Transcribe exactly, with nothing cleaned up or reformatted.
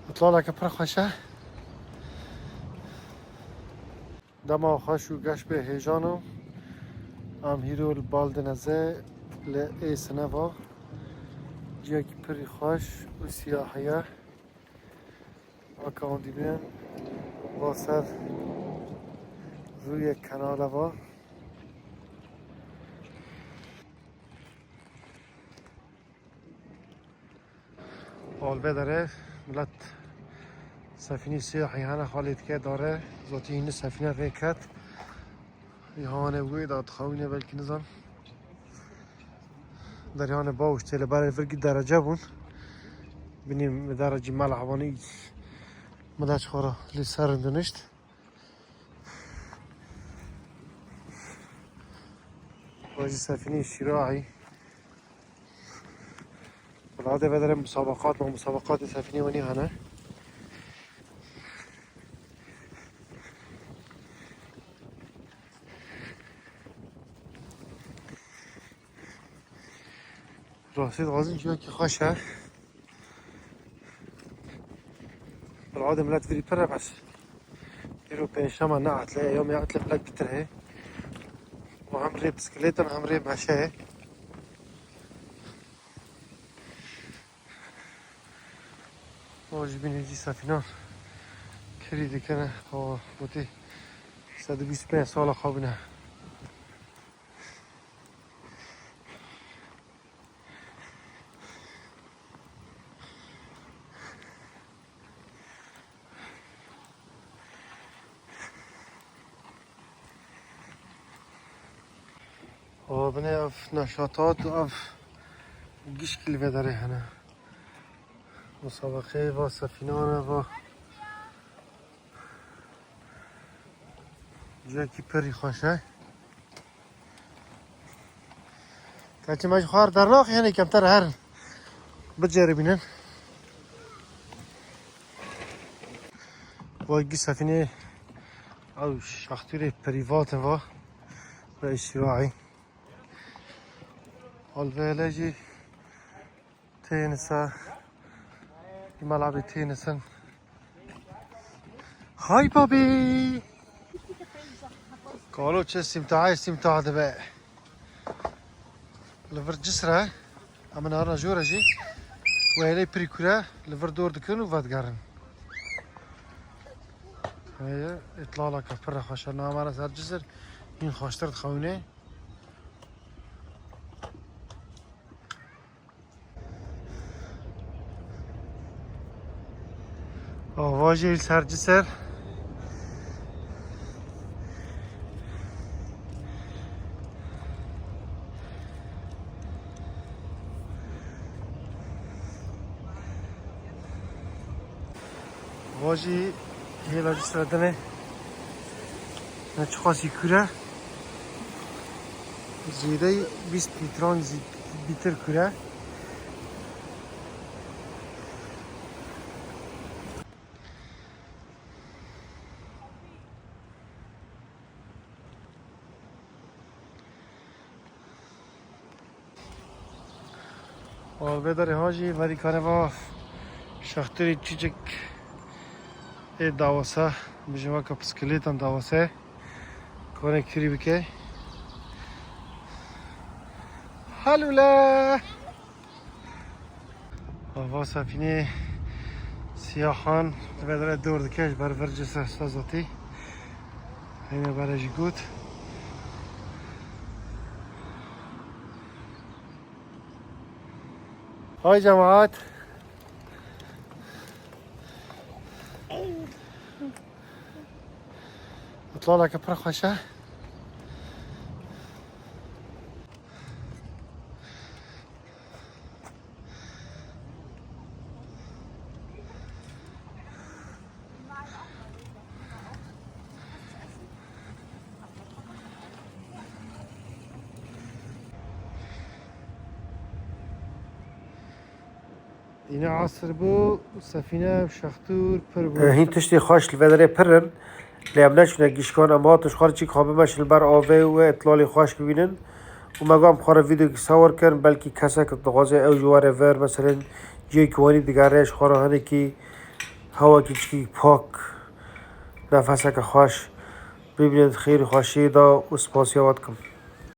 Îtlaleke pir xweş e. Dema xweş û geş bê hêjan o. Em hîro li Baldinezê li Êsine va. Ciyekî pirî xweş û siyahî ye. Weke hûn dibînin, va ser rûyê kenale va. Li vê derê milet sefînî siyahî hene xalê dike dare. Zotî hînî sefîne rê ket. Î hanê wê de dixewîne belkî nizan. Deryanê baş tê li berê vir gî derece bûn. Binî derecî mel hevanî milet xwe re lê ser dinişt. Wajî sefînî şîrahî. Radê vedere musabeqat, ma musabeqatê sefînê wenî hene. Rastî dixwazin ciyakî xweş e. Bi radê milet virî pir e bes. Îro pêncşema ne etle, yomê etle qet pitir heye. Û hem rê bisikilêtan hem rê meşe ye. O ji bînê jî sefînan kirî dikine. O gotî sed û bîst pênc sala xwe bûne. O binê ev neşatat û ev gişkî li vê derê hene. Musabeqeyê va sefînan e va. Ciyekî pirî xweş e. Keçê me ji xwe dernaxî, hinê kemtir herin. Biceribînin. Wekî sefînê ew şextûrê prîvat in va. Ve şîrahî. Alvêle jî Tênise. Îmel abî tênisin. Hay babî. Kalo çi sîmtahê sîmtah dibe. Li vir cisre. Em nahana jore jî. Wêlê pirî kure li vir dor dikin û vedigerin. Heye, îtlaleke pir xweş e. Namara ser cisir. Hîn xweştir dixewîne. Ava jî li ser cisir. Va jî hêla cisir dinê. Ne çiqasî kûr e. Zêdeyî bîst mîtran zî bîtir kûr e. Û vê derê ha jî verî kare va şextirî çîçek ê dawasa, bijin weke piskilêtan dawasa kare kirî bike. Halûle! Ava sefînê siyahan li vê derê dor dike ji ber vir cisir sazatî. Heyne bere jî got. Hay cemaat. Îtlaleke pir xweş e. Dîne asir bû, sefîne û şextûr pir bû. Hîn tiştê xweş li vê derê pir in. Lê em neçûne gişkan, em hatin ji xwe re çîk xwe bimeşin li ber avê û îtlalê xweş bibînin. Û me got em xwe re vîdeoyekî sewir kin, belkî kesek dixwaze ew ji we re ver, meselen cihekî wanî digere, ji xwe re hinekî Hewekî çikî pak, nefeseke xweş. Bimînin xêr û xweşiyê de û spasiya we dikim.